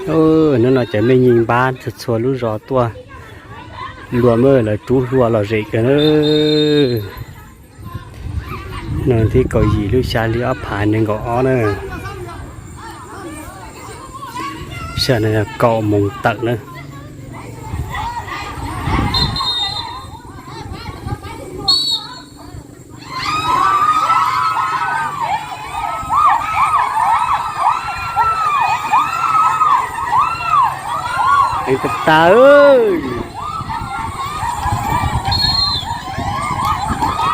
Hnub no cov mej nyij npab txhua txhua lub zos tuaj luam, lawv rub hlua lom zem kawg na. Hnub tim kaum yim lub xya hli ob phav nees nkaum ob na. Sij hawm no yog kaum moos tawm na. Heev tas tas.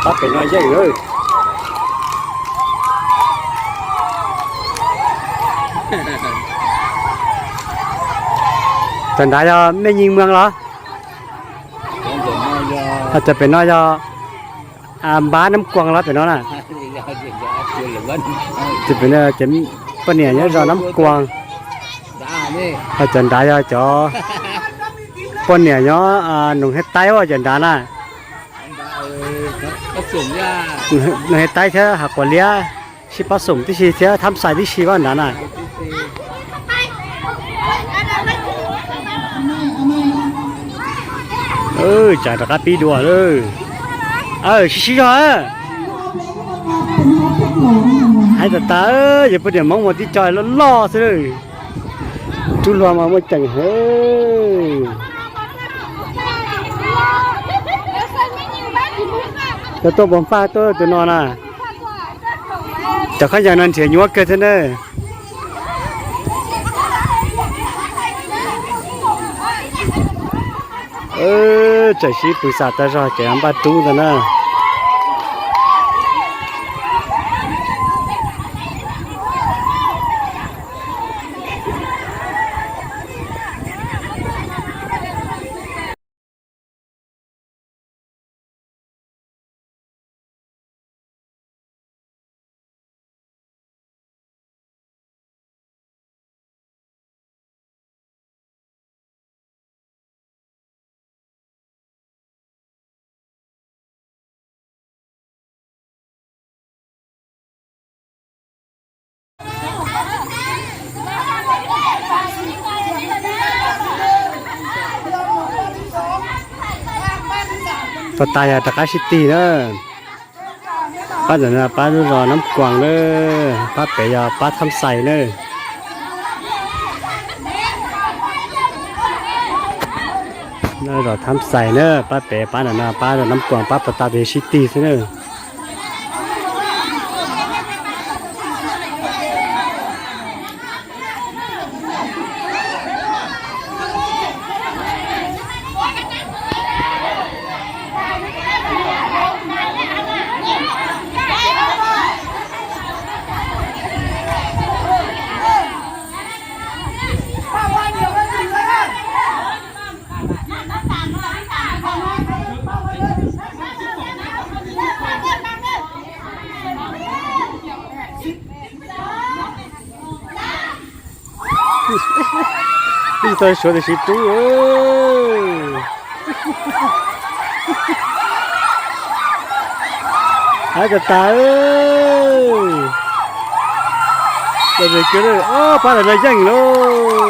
Pab pem no yeej lawm. Cov nrad yog mej nyij muag los? Cov pem no yog npab Nab Kuas los pem no na? Poj niam nyob zos Nab Kuas. Cov nrad yog cov poj niam nyob Noov Hej Taib, cov nrad na. Noov Hej Taib thiab Hav Quas Liab, sib pab xoom tib si thiab Thab Xais tib si pab nrad na. Tsam rov qab pib dua lawm. Sib sib zog. Heev tas tas, yog poj niam Hmoob mas tib co loj loj xwb. Rub hlua mas muaj ceem heev. Cov tuaj npog npaj tuaj tus no na. Cov khaub ncaws no nrhiav nyuaj kawg thiab na. Tseem sib pw xam tag zog ces npaj rub ntag na. Tag tas yog rov qab sib tig na. Pab ntawm no pab lub zos Nab Kuas na, pab pem yog pab Thab Xais na. Zos Thab Xais na, pab pem pab ntawm no pab zos Nab Kuas, pab puas tas tes sib tig xwb na. Ib tug suav tus siv rub. Heev tas tas. Pab ntawm no yeej lauj.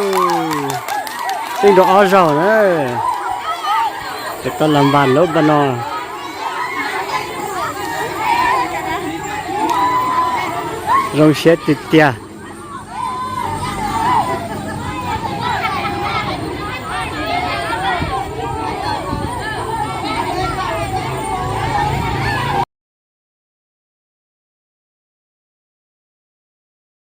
Yeej rau ob zaug na. Ces tau las npas lawm npaj no. Zoo siab tiag tiag.